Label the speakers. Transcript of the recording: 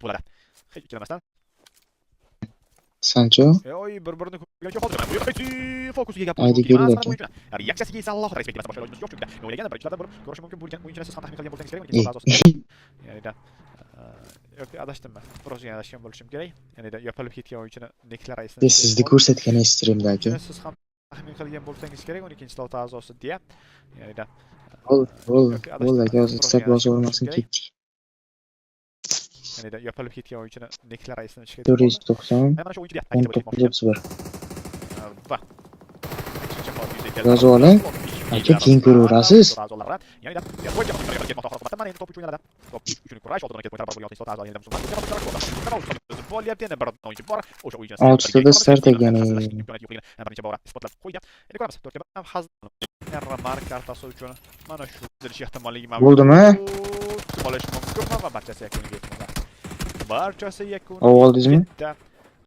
Speaker 1: Bo'ladi. Hech ikkilanmasdan.
Speaker 2: Sancho.
Speaker 1: Oy, bir-birini ko'rgancha hozir mana bu yerda fokusiga gap
Speaker 2: Haydi
Speaker 1: mumkin emas,
Speaker 2: keldi
Speaker 1: mana bu o'yinchilar. Reaksiyasiga esa alohida respekt emas, boshqa ilojimiz yo'q, chunki o'ylagan birinchilardan bo'lib ko'rishi mumkin bo'lgan o'yinchilar siz ham taxmin qilgan bo'lsangiz kerak, 12 a'zosi. Ya'ni yo'q, adashdim man. Birozgina adashgan bo'lishim kerak. Ya'ni yopilib ketgan o'yinchini niklar esimdan
Speaker 2: De sizni ko'rsatgan streamda aka.
Speaker 1: Siz ham taxmin qilgan bo'lsangiz kerak, 12-slot a'zosi deya. Ya'ni
Speaker 2: Bo'ldi, bo'ldi,
Speaker 1: yo'q, adashdim
Speaker 2: bo'ldi
Speaker 1: man.
Speaker 2: Aka, hozir
Speaker 1: Birozgina
Speaker 2: start bosib
Speaker 1: adashgan bo'lishim
Speaker 2: olmasin,
Speaker 1: kerak.
Speaker 2: ketdik.
Speaker 1: Ya'ni yopilib ketgan o'yinchini niklar esimdan chiqib
Speaker 2: 490
Speaker 1: Mana shu o'yinchi
Speaker 2: 19 31.
Speaker 1: Va
Speaker 2: Yozib oling. Aka, keyin ko'raverasiz. Oltitada start ekan,
Speaker 1: Bir bora isbotlab qo'ydi. Endi ko'ramiz. To'rtga bir Mar kartasi uchun mana shu uzilish ehtimolligi mavjud.
Speaker 2: Bo'ldimi?
Speaker 1: Olish mumkin va barchasi yakuniga yetmoqda. Barchasi yakuniga
Speaker 2: Oldingizmi?
Speaker 1: yetdi.